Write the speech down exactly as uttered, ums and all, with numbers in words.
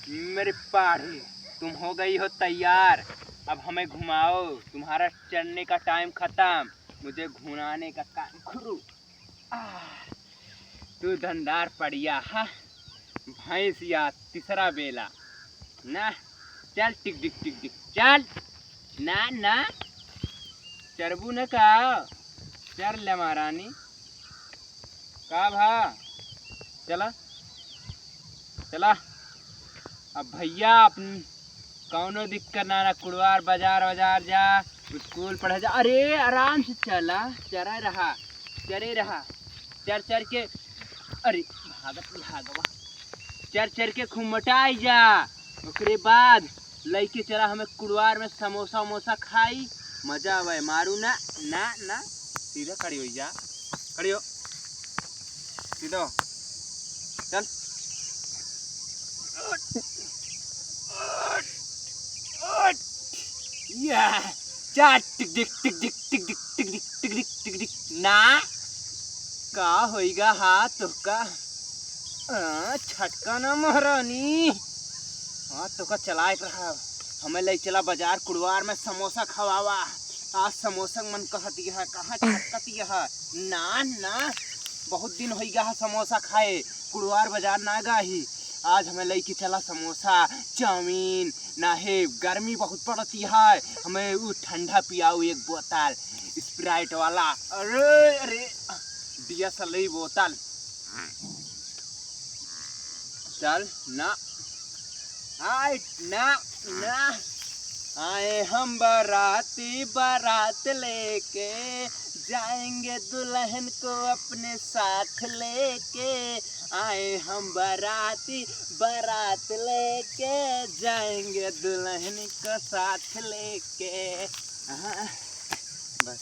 मेरे पाढ़े, तुम हो गई हो तैयार। अब हमें घुमाओ, तुम्हारा चढ़ने का टाइम खत्म, मुझे घुमाने का काम शुरू। आह, तू धंधार पड़िया हा, भैंस या तीसरा बेला ना। चल टिक टिक टिक टिक, चल। ना ना, चरबू न का? चर ले महारानी। का भा? चला, चला। अब भैया अपन कौनो दिक्कत ना, ना कुड़वार बाजार, बाजार जा, स्कूल पढ़े जा। अरे आराम से चला, चरे रहा, चरे रहा। चर चर के, अरे भागत भागवा, चर चर के खूब मोटाई जा। ओकरे बाद लइके चला हमें कुड़वार में समोसा वमोसा खाई, मजा आवे। मारू ना, ना ना, सीधा खड़ी हो जा, खड़ी हो, सीधा हो। चल। या, जा, टिक टिक टिक टिक टिक टिक टिक टिक टिक टिक टिक टिक। ना, का होइगा हा तोहका? आ, छटका ना महारानी। हाँ, तोहका चलाए के रहा। हमें ले चला बाजार कुड़वार में समोसा खवावा। आज समोसा मन कहत यह, कहाँ छटकत यह? ना ना, बहुत दिन होइगा हा समोसा खाए। कुड़वार बाजार ना गाही। आज हमें लइके चला समोसा, चाउमीन, ना हे, गर्मी बहुत पड़ती है, हमें उ ठंडा पियाऊ एक बोतल Sprite वाला। अरे अरे, बिसलरी बोतल। चल ना, आए ना ना। आए हम बाराती, बारात लेके जाएंगे दुल्हन को अपने साथ लेके। आए हम बाराती, बारात लेके जाएंगे दुल्हन को साथ लेके। हाँ, बस।